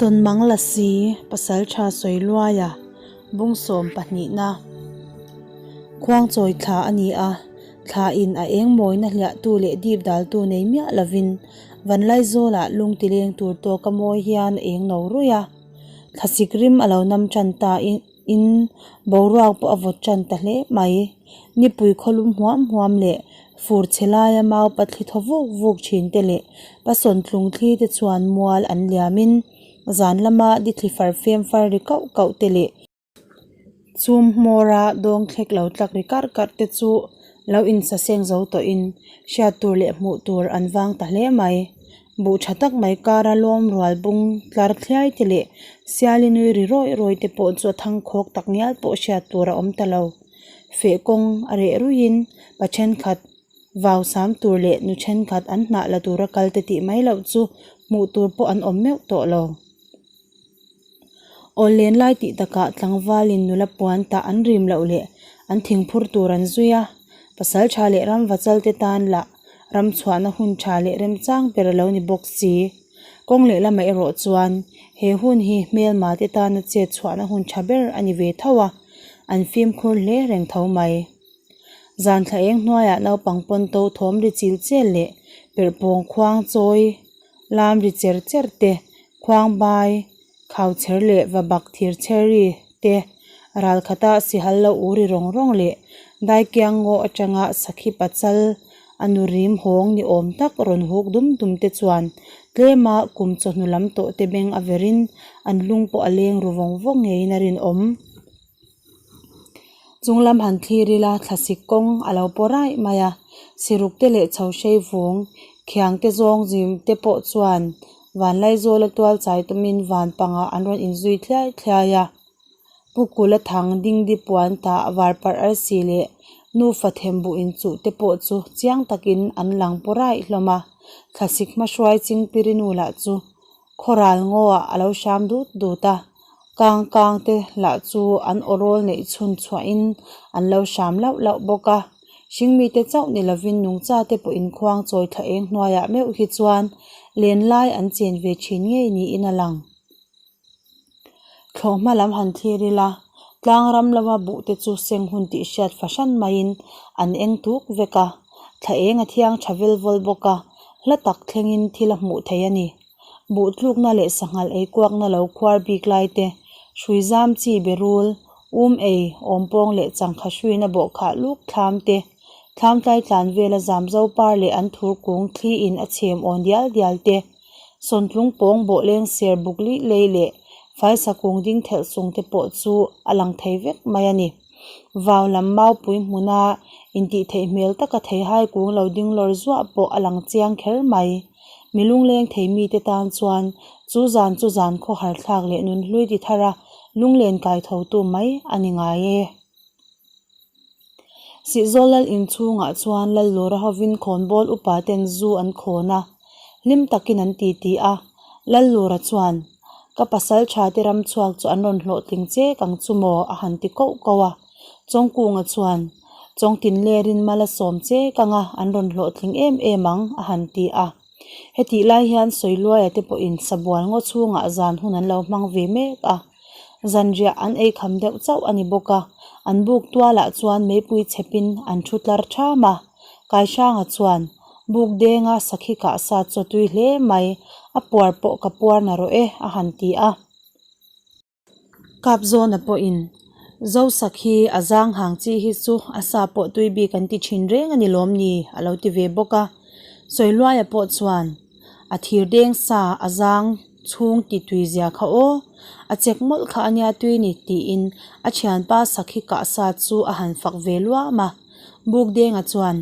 Tawnmang Lasi, Pasaltha Sawiluaia, Bungsawm pahnihna, Khuangchawi thla a ni a, thla in a eng mawina hliahtu leh dip daltu nei miah lovin Vanlaizawlah lung tileng tur tawka mawi hian a eng no ruih a, thlasik rim a lo nam tan ta in boruak pawh a vawt tan ta hle mai. Nipui khawlum huam huam leh fur chhe laia mau pathli thaw vuk vuk thin te leh pasawn tlung thli te chuan mual an liam in zan lama dithli far fem far ri kauh kauh te leh chhum hmawra dawng thlek lo tlak ri karh karh te chu lo insaseng zo tawhin hriat tur leh hmuh tur an vang ta hle mai. Buh tha tak mai kara lawm rual bung tlar thliai te leh siali nui ri rawih rawih te pawh chu a thangkhawk tak ngial pawh hriat tur a awm ta lo. Feh kawng a reh ruiin pa thenkhat vau sam tur leh nu thenkhat an hnah la tura kal te tih mai loh chu hmuh tur pawh an awm meuh tawh lo. Aw len lai tih takah tlangvalin nula puan tah an rim loh leh an thingphur tur an zui a, pasal tha leh ram vachal te tan lah ram chhuahna hun tha leh remchang ber a lo ni bawk si. Kawng leh lamah erawh chuan he hun hi hmelma te tana chet chhuahna hun tha ber a ni ve tho a, an fimkhur hle reng tho mai. Zan thla eng hnuaiah naupang pawn to thawm ri chil chel leh perhpawng khuang chawi lam ri cher cher te, khuangbai, khauchher leh va bak thir chheri te, ral khata sihal lo u ri rawng rawng leh daikiang ngaw atanga sakhi pachal a nu rim hawng ni awm tak rawn huk dum dum te chuan tlema kum chawhnu lam tawh te beng a verin an lung pawh a leng ru vawng vawng ngeiin a rinawm. Chung lam han thlir ila thlasik kawng a lo paw raih mai a, siruk te leh chho hrei vung khiang te zawng zim te pawh chuan vanlaizawla tual chai tumin van pangah an rawn inzui thliai thliai a. Pu Kula thang dingdi puan tah varparh arsi leh nufa thembuh inchuh te pawh chu chiang takin an lang paw raih hlawm a, thlasik hmahruai chingpirinu lah chu Khawral ngawah a lo hram dut dut a, kang kang te lah chu an aw rawl neih chhun chhuahin an lo hram lauh lauh bawk a. Hringmi te chauh ni lovin nungcha te pawh inkhuang chawi thla eng hnuaiah meuh hi chuan len lai an chen ve thin ngei niin a lang. Thlawh hma lam han thlir ila, tlang ram lama buh te chu seng hun tih hriat fahran maiin an eng tuk vek a, thla eng a thiang tha vel vawl bawk a, hla tak thlengin thil a hmuh theih a ni. Buh tlukna leh sanghal ei kuakna lo khuar bik lai te, hrui zam chi berul, um ei, awmpawng leh changkha hruina bawhkhah luk thlam te, thlam tlai tlan vela zam zo par leh an thur kung thli in a chhem awn dial dial te, sawntlung pawng bawh leng ser buk lih lei leh faisa kung ding thelh chung te pawh chu a lang thei vek mai a ni. Vau lam maupui hmuna intihtheih hmel taka theihai kung lo ding lawr zuah pawh a lang chiang kher mai. Mi lungleng thei mite tan chuan chu zan chu zan khawhar thlak leh nunhlui ti thar a lunglen kai thotu mai a ni ngai e. Sihzawl lal inchhungah chuan Lallura hovin khawnbawl upa ten zu an khawn a, hlim takin an titi a. Lallura chuan, Ka pasal tha te ram chhuak chu an rawn hlawhtling che kang chu maw? a han ti koh koh a. Chawngkunga chuan, Chawngtin lerin mal a sawm che kang a, an rawn hlawhtling em em ang, a han ti a. Hetih lai hian Sawiluaia te pawhin sabual ngaw chhungah zan hun an lo hmang ve mek a. Zanriah an ei kham deuh chauh a ni bawk a, an buk tualah chuan meipui chhepin an thu tlar ṭham a. Kaihranga chuan, Buk denga sakhi kah sa chaw tui hle mai, a puar pawh ka puar na rawh e, a han ti a. Kapzawna pawhin, Zosak hi a zang hang chi hi chu a sa pawh tui bik an ti thin reng a ni lawm ni? a lo ti ve bawk a. Sawiluaia pawh chuan, A thir deng sa a zang chhung ti tui zia kha aw, a chek mawlh kha a nia tui ni tiin a thianpa sakhi kah sa chu a han fak ve luam a. Bukdenga chuan,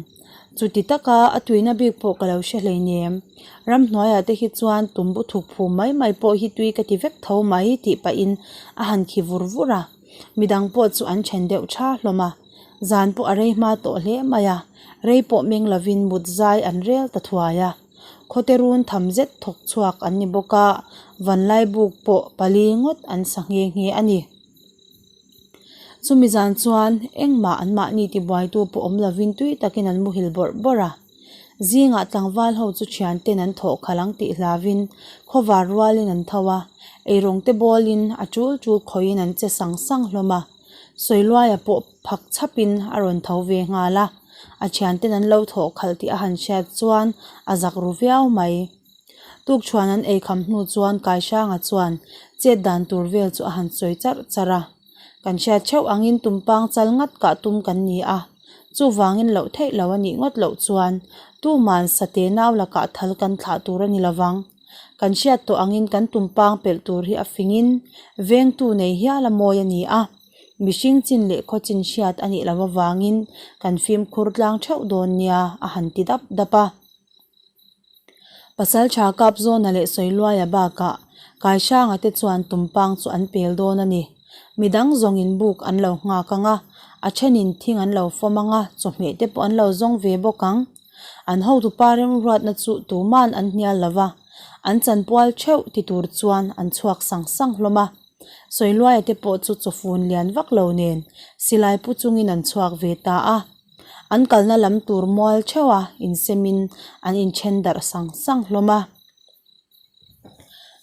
Chuti taka a tuina bik pawh ka lo hre hleinem, ramhnuaiah te hi chuan tumbu thuk phum mai mai pawh hi tui ka ti vek tho mai tih pahin a han khi vur vur a. Midang pawh chu an then deuh tha hlawm a. Zan pawh a rei hma tawh hle mai a, rei pawh meng lovin mut zai an rel ta thuai a. Khawte run tham zet thawk chhuak an ni bawk a, vanlai buk pawh pali ngawt an sa nghe nghe a ni. Chumi zan chuan engmah anmahni tibuaitu pawh awm lovin tui takin an muhil bawrh bawrh a. Zingah tlangval ho chu thian ten an thawh khalh ang tih hlauvin khawvar rualin an tho a, eirawng te bawlin a tul tul khawihin an che sang sang hlawm a. Sawiluaia pawh phak chhapin a rawn tho ve nghal a, a thian ten an lo thawh khalh tih a han hriat chuan a zak ru viau mai. Tukchhuan an eikham hnu chuan Kaihranga chuan chet dan tur vel chu a han sawi charh charh a. Kan hriat theuh angin tumpang chal ngat kah tum kan ni a, chuvangin loh theih lo a nih ngawt loh chuan tuman sate nau lakah thal kan thlah tur a ni lovang. Kan hriat tawh angin kan tumpang pelh tur hi a fingin vengtu nei hial a mawi a ni a, mihring chin leh khaw chin hriat a nih loh avangin kan fimkhur tlang theuh dawn nia a han ti dap dap a. Pasaltha Kapzawna leh Sawiluaia bakah Kaihranga te chuan tumpang chu an pel dawn a ni. Midang zawngin buk an lo nghak ang a, a thenin thing an lo fawm ang a, chawhmeh te pawh an lo zawng ve bawk ang. An hotupa remruatna chu tuman an hnial lo va, an chanpual theuh ti tur chuan an chhuak sang sang hlawm a. Sawiluaia te pawh chu chawfun lian vak lo nen silai pu chungin an chhuak ve ta a. An kalna lam tur mual theuh a insemin an inthen darh sang sang hlawm a.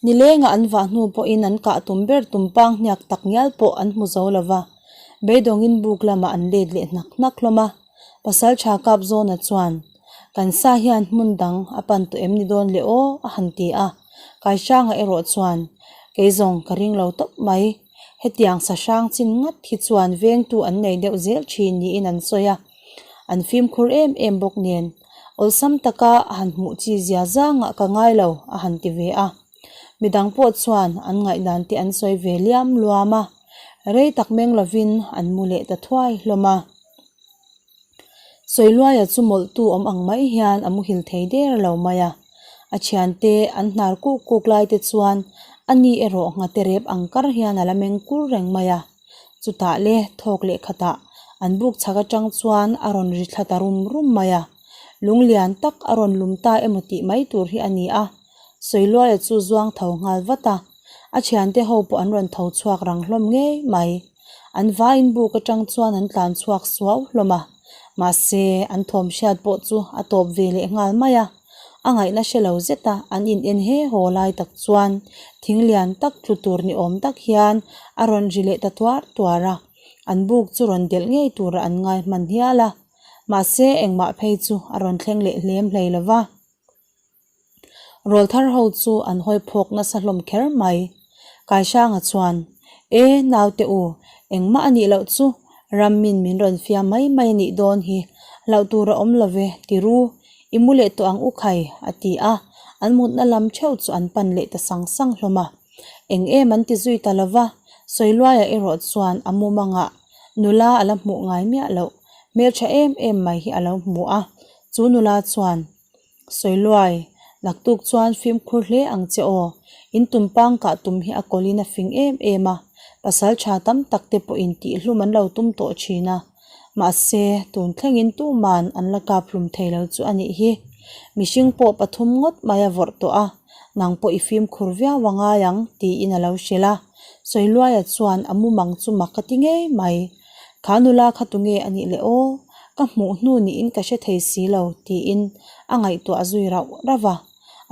Nilengah an vah hnu pawhin an kah tum ber tumpang hniak tak ngial pawh an hmu zo lo va, beidawngin buk lamah an let leh hnak hnak hlawm a. Pasaltha Kapzawna chuan, Kan sa hian hmun dang a pan tawh em ni dawn le aw? a han ti a. Kaihranga erawh chuan, Kei zawng ka ring lo tawp mai. Hetiang sa hrang chin ngat hi chuan vengtu an nei deuh zel thin niin an sawi a, an fimkhur em em bawk nen awlsam taka a han hmuh chi zia zangah ka ngai lo a han ti ve a. Midang pawh chuan an ngaihdan te an sawi ve liam luam a, rei tak meng lovin an mu leh ta thuai hlawm a. Sawiluaia chu mawlhtu awm ang mai hian a muhil thei der lo mai a, a thiante an hnar kuk kuk lai te chuan a ni erawh nghate rep ang kar hian a la meng kur reng mai a. Chutah le thawk leh khatah an buk chhak atang chuan a rawn ri thla ta rum rum mai a, lung lian tak a rawn lum ta emaw tih mai tur hi a ni a. Sawiluaia chu zuang tho nghal vat a, a thiante ho pawh an rawn tho chhuak rang hlawm ngei mai. An vaiin buk atang chuan an tlan chhuak suau hlawm a, mahse an thawm hriat pawh chu a tawp ve leh nghal mai a. A ngaihna hre lo zet a, an in en he haw lai tak chuan thing lian tak tlu tur ni awm tak hian a rawn ri leh ta tuar tuar a, an buk chu rawn delh ngei tura an ngai hman hial a, mahse engmah phei chu a rawn thleng leh hlem hlei lo va. Rawlthar ho chu an hawi phawk nasa hlawm kher mai. Kaihranga chuan, E, naute u, engmah a nih loh chu, Rammin min rawn fiam mai mai a nih dawn hi, hlauh tur a awm lo ve, ti ru, i mu leh tawh ang u khai, a ti a, an mutna lam theuh chu an pan leh ta sang sang hlawm a. Eng em an ti zui ta lo va, Sawiluaia erawh chuan a mumangah nula a la hmuh ngai miah loh, hmeltha em em mai hi a lo hmu a, chu nula chuan, Sawiluai, naktuk chuan fimkhur hle ang che aw. In tumpang kah tum hi a kawlin a fing em em a, pasal tha tam tak te pawhin tihhlum an lo tum tawh thin a. Mahse, tun thlengin tuman an la kap hlum thei lo chu a nih hi. Mihring pawh pathum ngawt mai a vawrh tawh a, nang pawh i fimkhur viau a ngai ang, tiin a lo hrilh a. Sawiluaia chuan a mumang chu mak a ti ngei mai. Kha nula kha tunge a nih le aw? Ka hmuh hnu niin ka hre thei si lo, tiin a ngaihtuah zui rauh rauh a.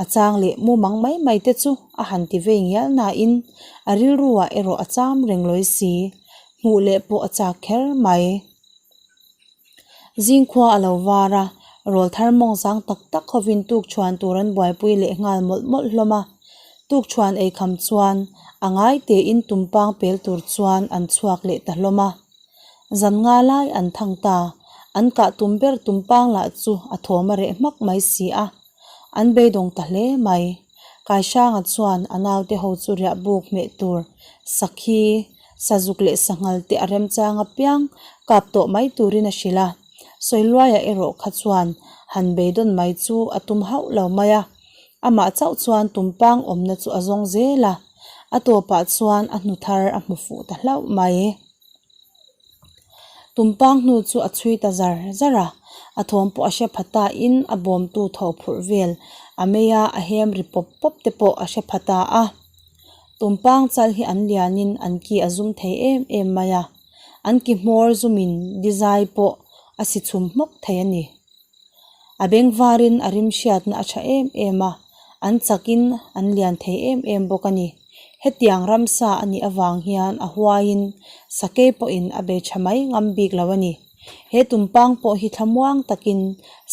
A chang leh mumang mai mai te chu a han ti vei ngial nain a rilruah erawh a cham reng lawi si. Hmuh leh pawh a chak kher mai. Zingkhua a lo var a, rawlthar mawng zang tak tak hovin tukchhuan tur an buaipui leh nghal mawlh mawlh hlawm a. Tukchhuan eikham chuan a ngai tein tumpang pel tur chuan an chhuak leh ta hlawm a. Zan nga lai an thang ta, an kah tum ber tumpang lah chu a thawm a reh hmak mai si a. An beidawng ta hle mai. Kaihranga chuan a naute ho chu riah buk hmeh tur sakhi, sazuk leh sanghal te a remchang apiang kap tawh mai turin a hrilh a. Sawiluaia erawh kha chuan han beidawn mai chu a tum hauh lo mai a. Amah chauh chuan tumpang awmna chu a zawng zel a, a tawpah chuan a hnu thar a hmu fuh ta hlauh mai. Tumpang hnu chu a chhui ta zar zar a, a thawm pawh a hre pha ta in a bawmtu tho phurh vel a mei a, a hem ri pawp pawp te pawh a hre pha ta a. Tumpang chal hi an lianin an ki a zum thei em em mai a, an ki hmawr zumin dizai pawh a si chhum hmawk thei a ni. A bengvarin a rim hriatna a tha em em a, an chakin an lian thei em em bawk a ni. Hetiang ramsa a nih avang hian a huaiin sakei pawhin a bei tha mai ngam bik lo a ni. He tumpang pawh hi thlamuang takin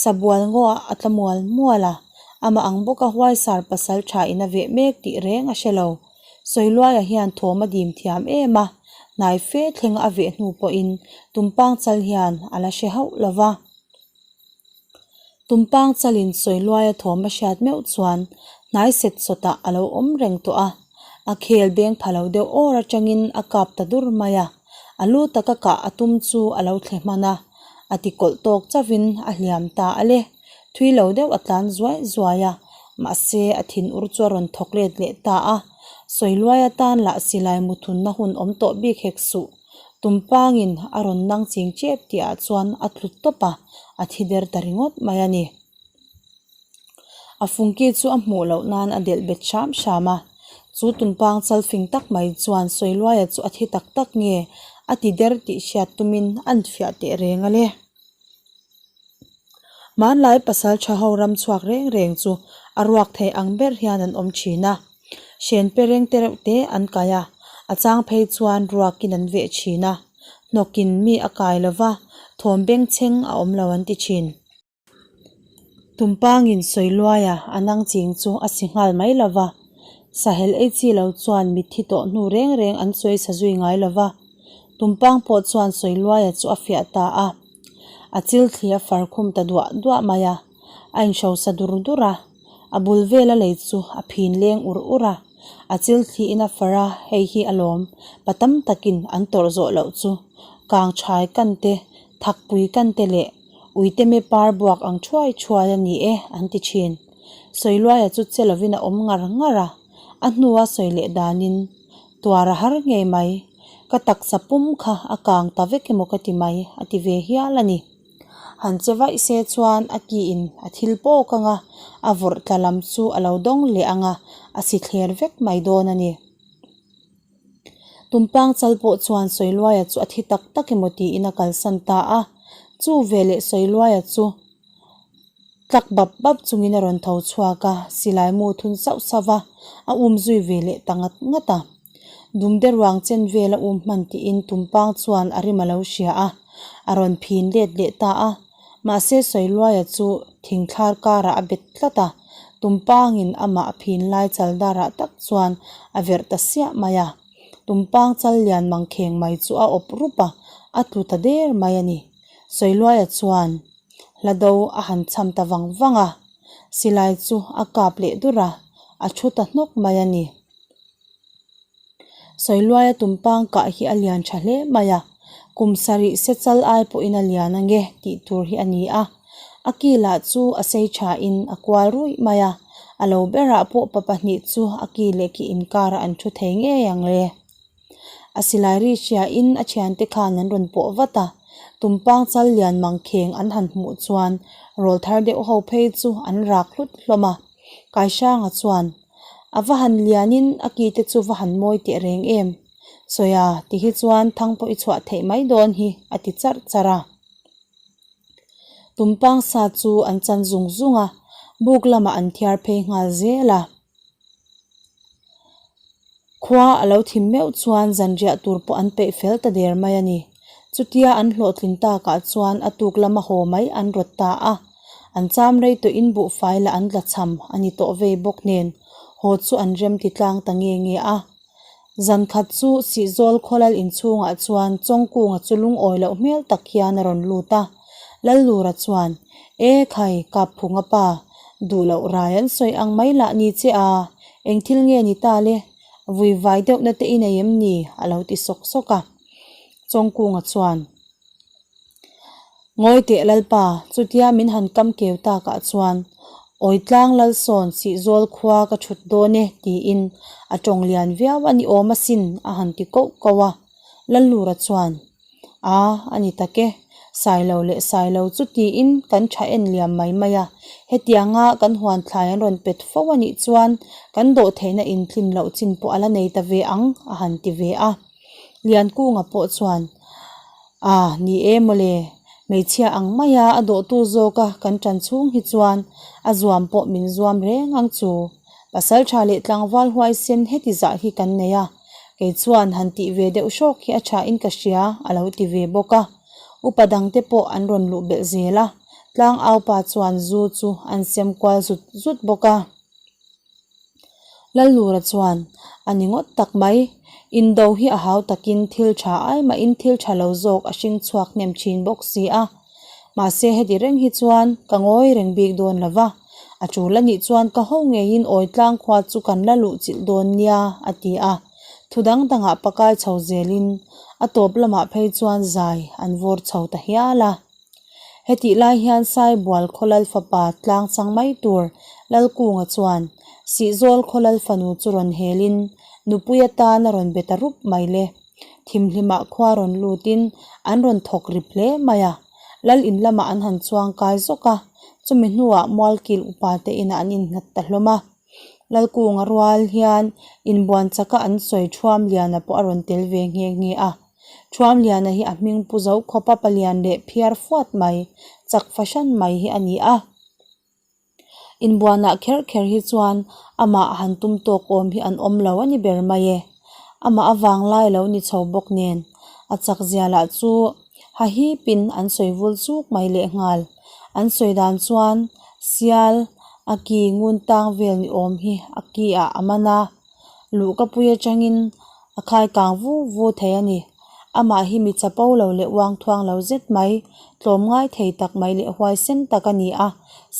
sabual ngaw ah a tla mual mual a, amah ang bawka huaisar pasal tha in a veh mek tih reng a hre lo. Sawiluaia hian thawm a dim thiam em a, hnai fe thlenga a veh hnu pawhin tumpang chal hian a la hre hauh lo va. Tumpang chalin Sawiluaia thawm a hriat meuh chuan hnai set sawtah a lo awm reng tawh a, a khel beng pha lo deuh awr atangin a kap ta dur mai a, a lu taka kah a tum chu a lo thle hman a, a ti kawlh tawk chauhin a hliam ta a le. Thui lo deuh a tlan zuai zuai a, mahse a thin ur chu a rawn thawk let leh ta a, Sawiluaia tan lah silai muthunna hun awm tawh bik hek suh. Tumpangin a rawn nang ching chep tih ah chuan a tlu tawp a, a thi der ta ringawt mai a ni. A fungki chu a hmuh loh nan a delh bet hram hram a, chu tumpang chal fing tak mai chuan Sawiluaia chu a thi tak tak nge a ti der tih hriat tumin a infiah teh reng a le. Hmanlai pasal tha ho ram chhuak reng reng chu a ruak thei ang ber hian an awm thin a, hren pe reng te reuh te an kai a, a chang phei chuan ruakin an veh thin a, hnawkin mi a kai lo va, thawm bengchheng a awm lo an ti thin. Tumpangin Sawiluaia a nang ching chu a si nghal mai lo va, sahel ei chi lo chuan mitthi tawh hnu reng reng an sawi sa zui ngai lo va, Tumpang pawh chuan Sawiluaia chu a fiah ta a. A chil thli a far khum ta duah duah mai a, a inhrosa dur dur a, a bul vela lei chu a phin leng ur ur a, a chil thli in a far a, hei hi a lawm, pa tam takin an tawrh zawh loh chu kang chhai kan te, thakpui kan te leh uiteme par buak ang thuai thuai a ni e an ti thin. Sawiluaia chu che lovin a awm ngar ngar a, a hnua sawi leh danin tuar a har ngei mai. Ka taksa pum kha a kang ta vek emaw ka ti mai a ti ve hial a ni. Han che vaih se chuan a ki in a thil pawk ang a, a vawrh tla lam chu a lo dawng leh ang a, a si thler vek mai dawn a ni. Tumpang chal pawh chuan Sawiluaia chu a thi tak tak emaw tiin a kalsan ta a, chu veleh Sawiluaia chu Tlak bap bap chungin a rawn tho chhuak a, silai mu thun sauh sauh va, a um zui ve leh ta ngat ngat a. Dumde ruang chen vel a um hman tiin Tumpang chuan a rim a lo hria a, a rawn phin let leh ta a. Mahse Sawiluaia chu thingthlar karah a bet tlat a, Tumpangin amah a phin lai chaldarah tak chuan a verh ta siah mai a. Tumpang chal lian mangkheng mai chu a awp rup a, a tlu ta der mai a ni. Sawiluaia chuan. Hla do a han cham ta vang vang a, silai chu a kap leh dur a, a thu ta hnawk mai a ni. Sawiluaia tumpang kah hi a lian tha hle mai a, kum sarih se chal ai pawhin a lian ange tih tur hi a ni a. A ki lah chu a sei thain a kual ruih mai a, a lo berah pawh pa pahnih chu a ki leh ki inkarah an thu thei ngei ang le. A silai ri hriain a thiante khan an rawn pawh vat a, tumpang chal lian mangkheng an han hmuh chuan rawlthar deuh ho phei chu an rak hlut hlawm a. Kaihranga chuan, A va han lianin a ki te chu va han mawi teh reng em? Sawia ti hi chuan thang pawh i chhuah theih mai dawn hi a ti charh charh a. Tumpang sa chu an chan zung zung a, buk lamah an thiar phei nghal zel a. Khua a lo thim meuh chuan zanriah tur pawh an peih fel ta der mai a ni. Chutia an hlawhtlin takah chuan a tuk lama haw mai an rawt ta a. An cham rei tawhin buhfai lah an tla cham a ni tawh vei bawk nen haw chu an rem ti tlang ta nge nge a. Zan khat chu Sihzawl khawlal inchhungah chuan Chawngkunga chu lungawi loh hmel tak hian a rawn lut a. Lallura chuan, E khai, Kapphunga pa, duh loh rai an sawi ang mai lah ni che a, eng thil nge ni ta le? Vui vai deuhna te i nei em ni? a lo ti sawk sawk a. Chawngkunga chuan, Ngawi teh Lalpa, chutia min han kam keu takah chuan Awitlang Lalsawn Sihzawl khua ka thut dawn e tiin a tawng lian viau a ni awm asin a han ti koh koh a. Lallura chuan, A, a ni tak e, Sailo leh Sailo chu tiin kan tha en liam mai mai a, hetianga kan huan thlai an rawn pet fo a nih chuan kan dawhtheihna intlin loh chin pawh a la nei ta ve ang a han ti ve a. Liankunga pawh chuan, A, ni e mawle, Hmeichhia ang maia a dawhtu zawka kan ṭan chhung hi chuan a zuam pawh min zuam reng ang chu. Pasalṭha leh tlangval huaisen heti zah hi kan nei a, kei chuan han tih ve deuh hrawk hi a ṭhain ka hria, a lo ti ve bawk a. Upa dangte pawh an rawn luh belh zel a, tlangaupa chuan zu chu an sem kual zut zut bawk a. Lallura chuan, A ni ngawt tak mai, indo hi a hau takin thil tha ai mahin thil tha lo zawk a hring chhuak hnem thin bawk si a. Mahse heti reng hi chuan ka ngawi reng bik dawn lo va, a tul a nih chuan ka ho ngeiin Awitlang khua chu kan la luh chilh dawn nia, a ti a. Thu dang dangah pakai chho zelin a tawp lamah phei chuan zai an vawr chho ta hial a. Hetih lai hian Saibual Khawlal fapa tlang chang mai tur Lalkunga chuan Sihzawl Khawlal fanu chu rawn helin nupui atan a rawn be ta rup mai le. Thimhlimah khua rawn lutin an rawn thawk rip hle mai a, Lal in lamah an han chuang kai zawk a, chumi hnuah Mualkil upa te inah an innghat ta hlawm a. Lalkunga rual hian inbuan chaka an sawi Thuamliana pawh a rawn tel ve nghe nghe a. Thuamliana hi a hming pu zo khawpa palian leh phiar fuat mai, chak fahran mai hi a ni a. Inbuanah kher kher hi chuan amah han tum tawk awm hi an awm lo a ni ber mai e. Amah avang lai lo ni chho bawk nen, a chak zia lah chu ha hipin an sawi vul chuk mai lehnghal. An sawi dan chuan sial a ki ngun tang vel ni awm hi a ki ah a man a. Luhkapui atangin a khai kang vu vu thei a ni. Amah hi mi chapo lo leh uang thuang lo zet mai, tlawm ngai thei tak mai leh huaisen tak a ni a,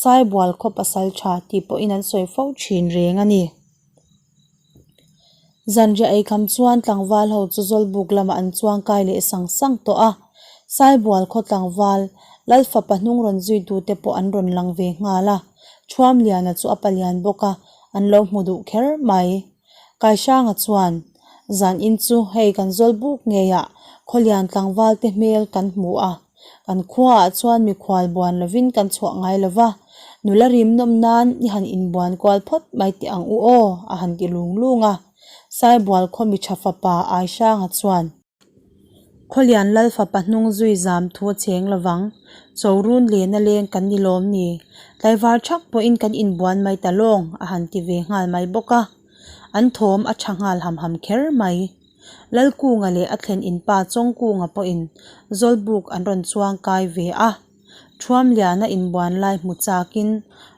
Saibual khaw pasal tha tih pawhin an sawi fo thin reng a ni. Zanriah eikham chuan tlangval ho chu Zawlbuk lamah an chuang kai leh sang sang tawh a, Saibual khaw tlangval Lalfapa hnung rawn zui tute pawh an rawn lang ve nghal a, Thuamliana chu a palian bawk a, an lo hmu duh kher mai. Kaisanga chuan, Zan in chu hei kan zawl buk ngeiah Khawlian tlangval te hmel kan hmu a, kan khuaah chuan mikhual buan lovin kan chhuah ngai lo va, nula rim nawm nan i han inbuan kual phawt mai teh ang u aw, a han ti lung lung a. Saibual khaw mi tha fapa Aisanga chuan, Khawlian lal fapa hnung zui zam thu a cheng lovang. Chorun lena leng kan ni lawm ni? Tlaivar thak pawhin kan inbuan mai ta lawng, a han ti ve nghal mai bawk a. An thawm a tha nghal ham ham kher mai. Lalkunga leh a thlen inpa Chawngkunga pawhin Zawlbuk an rawn chuang kai ve a. Thuamliana inbuan lai hmu chakin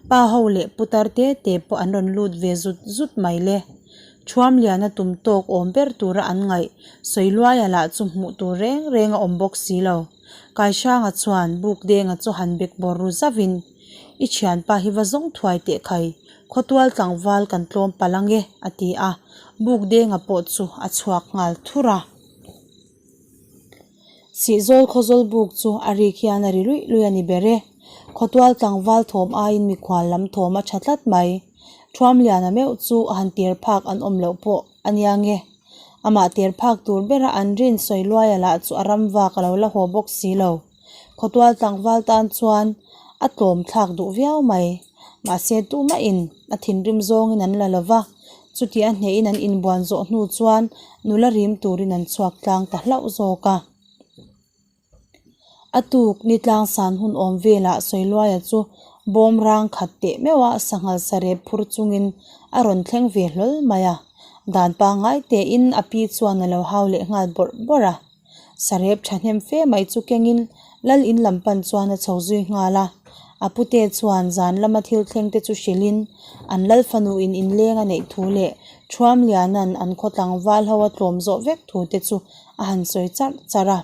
pa ho leh putar te te pawh an rawn lut ve zut zut mai le. Thuamliana tum tawk awm ber tura an ngaih Sawiluaia lah chu hmuh tur reng reng a awm bawk si lo. Kaisanga chuan Bukdenga chu han bek bawr ru zauhin, I thianpa hi va zawng thuai teh khai, khawtual tlangval kan tlawm palh ange a ti a, Bukdenga pawh chu a chhuak nghal thur a. Sihzawl khawzawl buk chu a rik hian a ri luih luih a ni ber e. Khawtual tlangval thawm aiin mikhual lam thawm a tha tlat mai. Thuamliana meuh chu a han tir phak an awm loh pawh a nia nge. Amah tir phak tur bera an rin sawi luaia lah chu a ram vak a lo la haw bawk si lo. Khawtual tlangval tan chuan a tlawm thlak duh viau mai. Mahse tumahin a thinrim zawngin an la lo va, chuti a hnehin an inbuan zawh hnu chuan nula rim turin an chhuak tlang ta hlauh zawk a. A tuk ni tlang san hun awm velah Sawiluaia chu bawm rang khat teh meuh a sanghal sarep phur chungin a rawn thleng ve hlawl mai a, dan pangngai tein a pi chuan a lo hau leh nghal bawrh bawrh a. Sarep thahnem fe mai chu kengin lal in lam pan chuan a chho zui nghal a. A pute chuan zan lama thil thleng te chu hrilhin an lal fanu in inleng a neih thu leh Thuamliana'n an khaw tlangval ho a tlawm zawh vek thu te chu a han sawi charh charh a.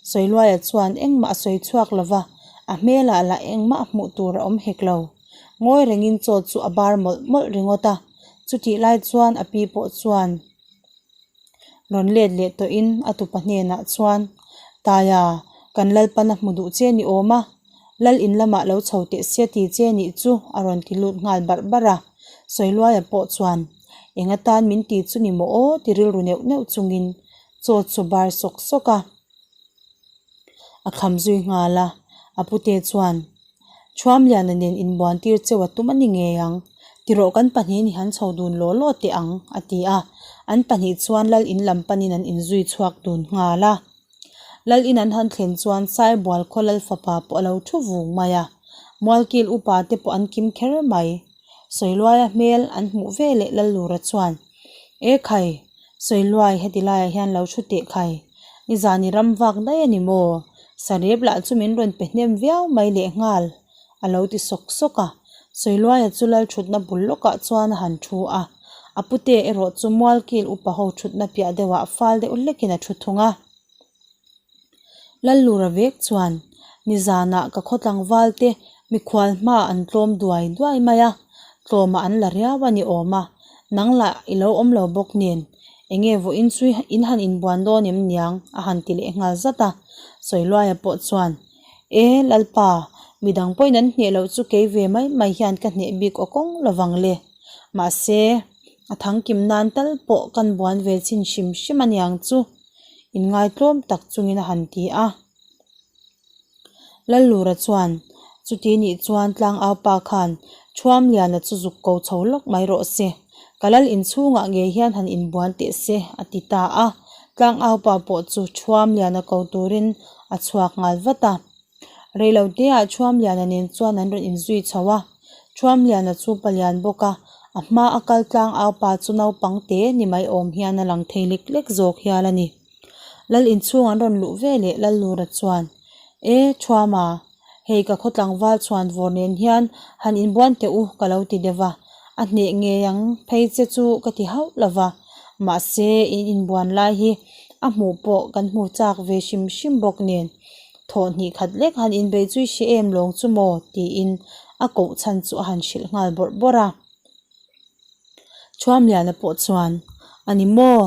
Sawiluaia chuan engmah a sawi chhuak lo va, a hmelah lah engmah hmuh tur a awm hek lo. Ngawi rengin chaw chu a bar mawlh mawlh ringawt a. Chutih lai chuan a pi pawh chuan. Rawn let leh tawhin a tupa hnenah chuan, Taia, kan Lalpan a hmu duh che ni awm a, Lal in lamah lo chho teh sia ti che nih chu a rawn ti lut nghal barh barh a. Sawiluaia pawh chuan, Eng atan min ti chu ni maw aw ti rilru neuh neuh chungin chaw chu bar sawk sawk a. A kham zui nghal a, a pute chuan, Thuamliana nen inbuan tir cheu a tum a ni ngei ang, tirawh kan pahnihin i han chho dun law law teh ang, a ti a. An pahnih chuan lal in lam panin an inzui chhuak dun nghal a. Lal in an han thlen chuan Saibual khaw lal fapa pawh a lo thu vung mai a, Mualkil upa te pawh an kim kher mai. Sawiluaia hmel an hmuh ve leh Lallura chuan, E khai, Sawiluai heti laiah hian lo thu teh khai, nizan i ram vak daih a ni maw? Sarep lah chu min rawn pe hnem viau mai lehnghal, a lo ti sawk sawk a. Sawiluaia chu lal thutna bul lawkah chuan a han thu a, a pute erawh chu Mualkil upa ho thutna piah deuhah fal deuh hlekin a thu thung a. Lallura vek chuan nizanah ka khaw tlangval te mikhual hma an tlawm duai duai mai a, tlawmah an la riau a ni awm a, nang lah i lo awm lo bawk nen, enge vawiin chu in han inbuan dawn em niang a han ti leh nghal zat a, Sawiluaia pawh chuan E Lalpa, midang pawhin an hneh loh chu kei ve mai mai hian ka hneh bik aw kawng lovang le, mahse a thangkim nan tal pawh kan buan ve chin hrim hrim a niang chu. Inngaitlawm tak chungin a han ti a. Lallura chuan, Chuti nih chuan tlangaupa khan Thuamliana chu zuk ko chho lawk mai rawh se, ka lal inchhungah ngei hian han inbuan teh se, a ti ta a. Tlangaupa pawh chu Thuamliana ko turin a chhuak nghal vat a. Reiloteah Thuamliana nen chuan an rawn inzui chho a, Thuamliana chu palian bawk a, a hma a kal tlang au pa chu naupang te ni mai awm hian a lang thei lek lek zawk hial a ni. Lal inchhung an rawn luh ve leh Lallura chuan, E Thuama, hei ka khaw tlangval chhuan vawr nen hian han inbuan teh u ka lo ti deuh va, a hneh ngei ang phei che chu ka ti hauh lo va, mahse in inbuan lai hi a hmuh pawh kan hmu chak ve hrim hrim bawk nen. Thawh hnih khat lek han inbei chu i hre em lawng chu maw? tiin a koh chhan chu a han hrilh nghal bawrh bawrh a. Thuamliana pawh chuan, A ni maw?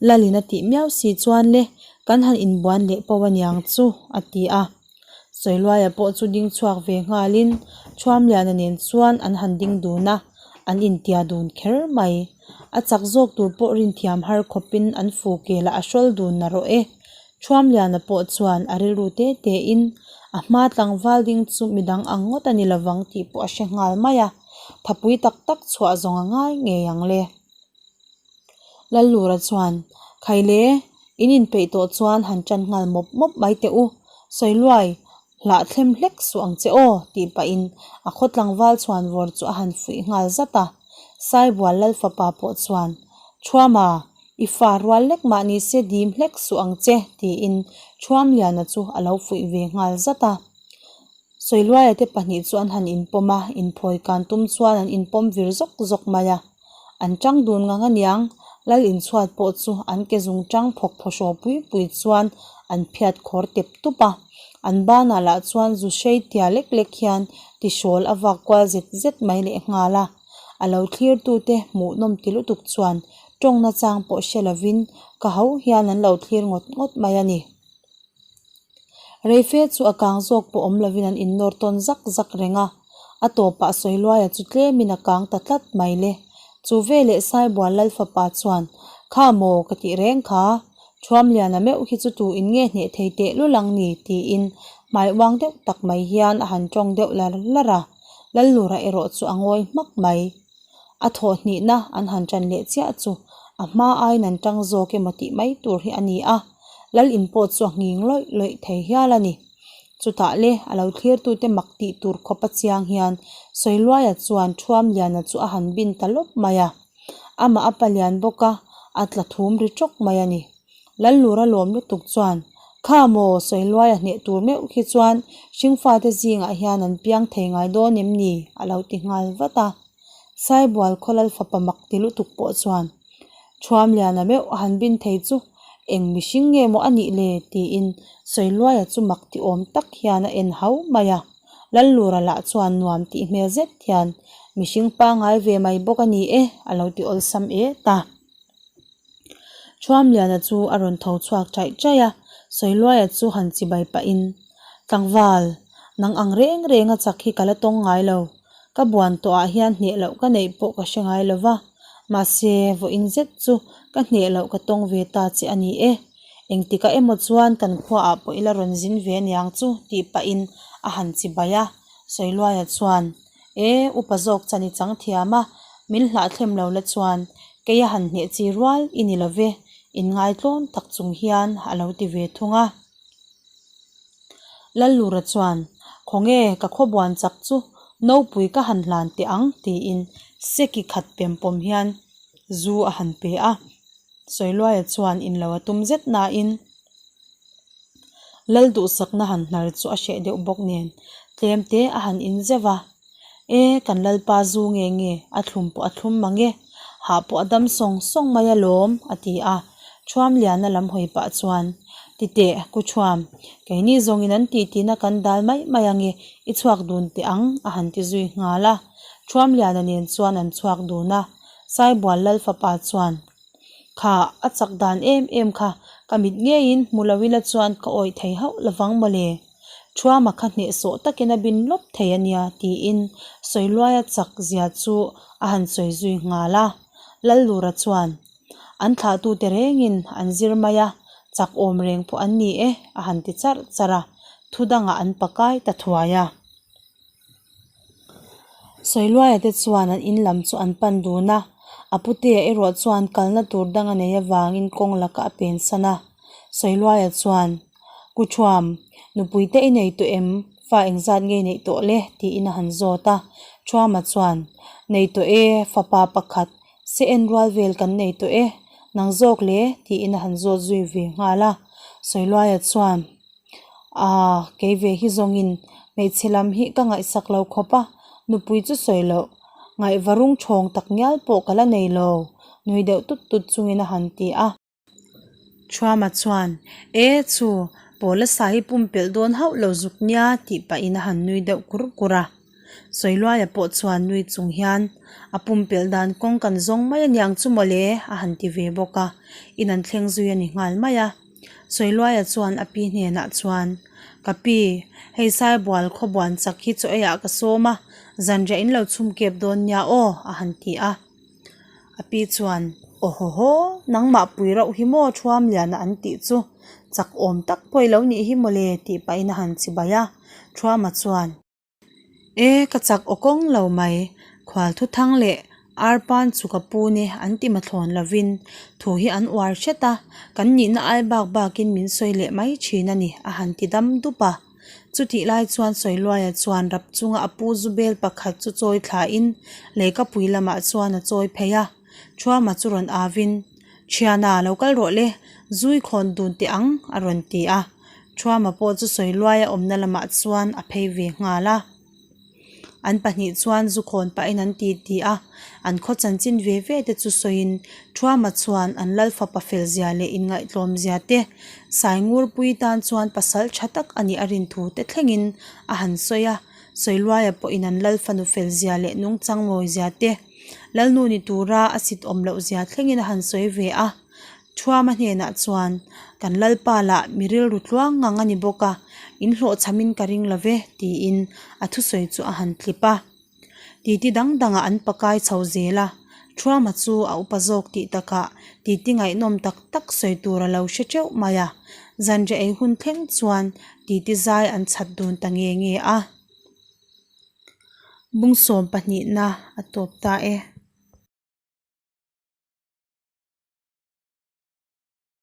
Lalin a tih miau si chuan le, kan han inbuan leh pawh aniang chu, a ti a. Sawiluaia pawh chu ding chhuak ve nghalin Thuamliana nen chuan an han ding dun a, an intia dun kher mai. A chak zawk tur pawh rinthiam har khawpin an fu kelah a hrawl dun narawh e. Thuamliana pawh chuan a rilru te te in a hma tlangval ding chu midang ang ngawt a ni lovang tih pawh a hre nghal mai a, thapui tak tak chhuah zawng a ngai ngei ang le. Lallura chuan, Khaile, in inpeih tawh chuan han tan nghal mawp mawp mai teh u, Sawiluai, hlah thlem hlek suh ang che aw, tih pahin a khaw tlangval chhuan vawr chu a han fuih nghal zat a. Saibual Lalfapa pawh chuan, Thuama, I fa rual lek mah ni se dim hlek suh ang che, tiin Thuamliana chu a lo fuih ve nghal zat a. Sawiluaia te pahnih chu an han inpawm a, inphawi kan tum chuan an inpawm vir zawk zawk mai a. An tang dun ngang aniang, Lal inchhuat pawh chu an ke zung tang phawk phawhraw pui pui chuan an phiat khawr tep tup a. An banah lah chuan zu hrei tia lek lek hian tihrawl a vak kual zet zet mai lehnghal a. A lo thlirtute hmuhnawm ti lutuk chuan tawng nachang pawh hre lovin ka ho hian an lo thlir ngawt ngawt mai a ni. Reife chu a kang zawk pawh awm lovin an innawr tawn zak zak reng a, a tawpah Sawiluaia chu tlemin a kang ta tlat mai le. Chu veleh Saibual Lalfapa chuan, Kha maw ka tih reng kha, Thuamliana meuh hi chu tu in nge hneh thei teh lul ang ni tiin hmai uang deuh tak mai hian a han tawng deuh lar lar a, Lallura erawh chu a ngawi hmak mai. A thawh hnihna an han ṭan leh chiah chu a hma aiin an ṭang zawk emaw tih mai tur hi a ni a, lal in pawh chu a nghing lawih lawih thei hial a ni. Chutah le a lo thlirtute mak tih tur khawp a chiang hian Sawiluaia chuan Thuamliana chu a han bin ta lawp mai a, amah a palian bawk a, a tla thum ri ṭawk mai a ni. Lallura lawm lutuk chuan, Kha maw, Sawiluaia hneh tur meuh khi chuan hringfate zingah hian an piang thei ngai dawn em ni? a lo ti nghal vat a. Saibual khaw lal fapa mak ti lutuk pawh chuan, Thuamliana meuh a han bin thei chu eng mihring nge maw a nih le? tiin Sawiluaia chu mak ti awm tak hian a en hau mai a. Lallura lah chuan nuam tih hmel zet hian, Mihring pangngai ve mai bawk a ni e, a lo ti awlsam et a. Thuamliana chu a rawn tho chhuak chaih chaih a, Sawiluaia chu han chibai pahin, Tlangval, nang ang reng reng a chak hi ka la tawng ngai lo. Ka buan tawhah hian hneh loh ka neih pawh ka hre ngai lo va, mahse vawiin zet chu ka hneh loh ka tawng ve ta che a ni e. Engtikah emaw chuan kan khuaah pawh ila rawn zin ve aniang chu tih pahin a han chibai a, Sawiluaia chuan, E, upa zawk chan i chang thiam a, min hlahthlem lo la chuan kei a han hneh chi rual i ni lo ve, inngaitlawm tak chung hian a lo ti ve thung a. Lallura chuan, Khawnge ka khawbuan chak chu nopui ka han hlan teh ang tiin seki khat pem pawm hian zu a han pe a. Sawiluaia chuan in lo a tum zet nain Lal duhsakna han hnar chu a hreh deuh bawk nen tlem te a han in zeuh a. E, kan Lalpa zu nge nge, a thlum pawh a thlum mang e, hah pawh a dam sawng sawng mai alawm, a ti a. Thuamliana lam hawi pah chuan, Ti teh, Ku Thuam, keini zawngin an tih tihna kan dal mai mai ange, i chhuak dun teh ang, a han ti zui nghal a. Thuamliana nen chuan an chhuak dun a. Saibual Lal fapa chuan, Kha, a chak dan em em kha, ka mit ngeiin hmu lo ila chuan ka awih thei hauh lovang mawle. Thuama kha hnehsawh takin a bin lawp thei a nia tiin Sawiluaia chak zia chu a han sawi zui nghal a. Lallura chuan, An thlahtute rengin an zir mai a, chak awm reng pawh an ni e a han ti charh charh a, thu dangah an pakai ta thuai a. Sawiluaia te chuan an in lam chu an pan dun a, a putea erawh chuan kalna tur dang a nei avangin kawng lakah a pensan a. Sawiluaia chuan, Ku Thuam, nupui te i nei tawh em? Fa engzat nge i neih tawh le? tiin a han zawt a. Thuama chuan, Nei tawh e, fapa pakhat, se en rual vel kan nei tawh e, nang zawk le? tiin a han zawt zui ve nghal a. Sawiluaia chuan, Aaa, kei ve hi zawngin hmeichhe lam hi ka ngaihsak lo khawp a, nupui chu sawi loh, ngaihva rung thawng tak ngial pawh ka la nei lo, nui deuh tut tut chungin a han ti a. Thuama chuan, E chu, Pawla sa hi pumpelh dawn hauh lo zuk nia tih pahin a han nui deuh kur kur a. Sawiluaia pawh chuan nui chung hian, A pumpelh dan kawng kan zawng mai aniang chu mawle a han ti ve bawk a, in an thleng zui a ni nghal mai a. Sawiluaia chuan a pi hnenah chuan, Ka pi, hei Saibual khawbuan chak hi chaw eiah ka sawm a, zanriah in lo chhum kep dawn nia aw a han ti a. A pi chuan, Aw haw haw, nangmah pui rauh hi maw Thuamliana an tih chu chak awm tak pawh i lo nih hi mawle tih pahin a han chibai a. Thuama chuan, E, ka chak aw kawng lo mai, khual thuthang leh arpan chu ka pu ne an ti mathlawn lovin thu hi an uar hret a, kan nihna ai bak bakin min sawi leh mai thin a ni a han ti dam dup a. Chutih lai chuan Sawiluaia chuan rap chunga a pu zu bel pakhat chu chawi thlain leikapui lamah chuan a chawi phei a. Thuama chu rawn avin, Thiana, lo kal rawh le, zui khawn dun teh ang, a rawn ti a. Thuama pawh chu Sawiluaia awmna lamah chuan a phei ve nghal a. An pahnih chuan zu khawn pahin an ti ti a, an khaw chanchin ve ve te chu sawiin Thuama chuan an lal fapa fel zia leh inngaihtlawm zia te, Saingurpui tan chuan pasal tha tak a nih a rin thu te thlengin a han sawi a, Sawiluaia pawhin an lal fanu fel zia leh nungchang mawi zia te, Lalnu ni tura a sit awm loh zia thlengin a han sawi ve a. Thuama hnenah chuan, Kan Lalpa lah mi rilru tluang ngang a ni bawk a, in hlawhchhamin ka ring lo ve, tiin a thusawi chu a han tlip a. Titi dang dangah an pakai chho zel a, Thuama chu a upa zawk tih takah titi ngaihnawm tak tak sawi tur a lo hre teuh mai a, zanriah ei hun thleng chuan titi zai an chhat dun ta nge nge a. Bung sawm pahnihna a tawp ta e.